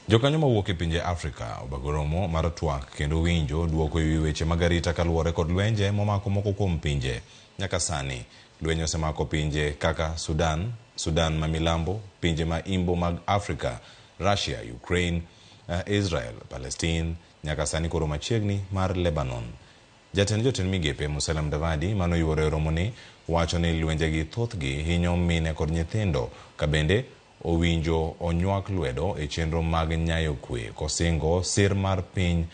Jokanyo mawuok e pinje Afrika obago romo mar twak kendo winjo duoko ewi weche mag arita kaluwore kod lwenje momako moko kuom pinje. Nyaka sani, lweny osemako pinje kaka Sudan, Sudan ma milambo, pinje ma imbo mag Afrika, Russia, Ukraine, Israel, Palestine, nyaka sani koro machiegni mar Lebanon. Jatend jotend migepe Musalia Mudavadi manoyuoro e romoni wacho ni lwenjegi thothgi hinyo mine kod nyithindo ka bende owinjo onywak lwedo e chenro mag nyayo kwe kosingo sir mar piny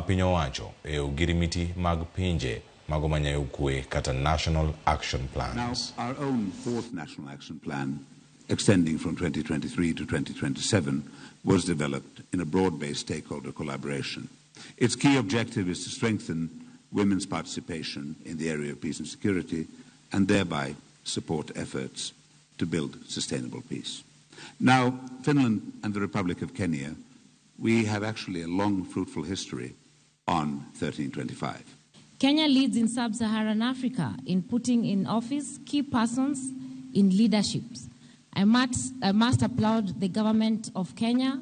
piny owacho e ogirimiti mag pinje mago manyayo kwe kata National Action Plans. Now, our own fourth National Action Plan, extending from 2023 to 2027, was developed in a broad-based stakeholder collaboration. Its key objective is to strengthen women's participation in the area of peace and security and thereby support efforts to build sustainable peace. Now, Finland and the Republic of Kenya, we have actually a long, fruitful history on 1325. Kenya leads in sub-Saharan Africa in putting in office key persons in leaderships. I must applaud the government of Kenya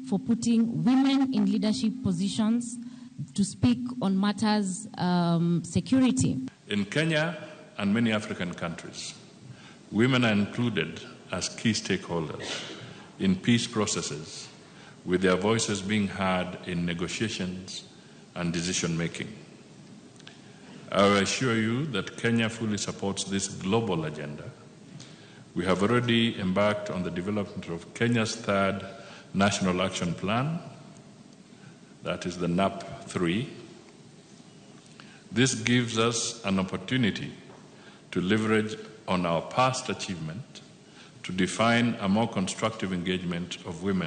for putting women in leadership positions to speak on matters security. In Kenya and many African countries, women are included as key stakeholders in peace processes, with their voices being heard in negotiations and decision making. I assure you that Kenya fully supports this global agenda. We have already embarked on the development of Kenya's third National Action Plan, that is the NAP 3. This gives us an opportunity to leverage on our past achievement to define a more constructive engagement of women.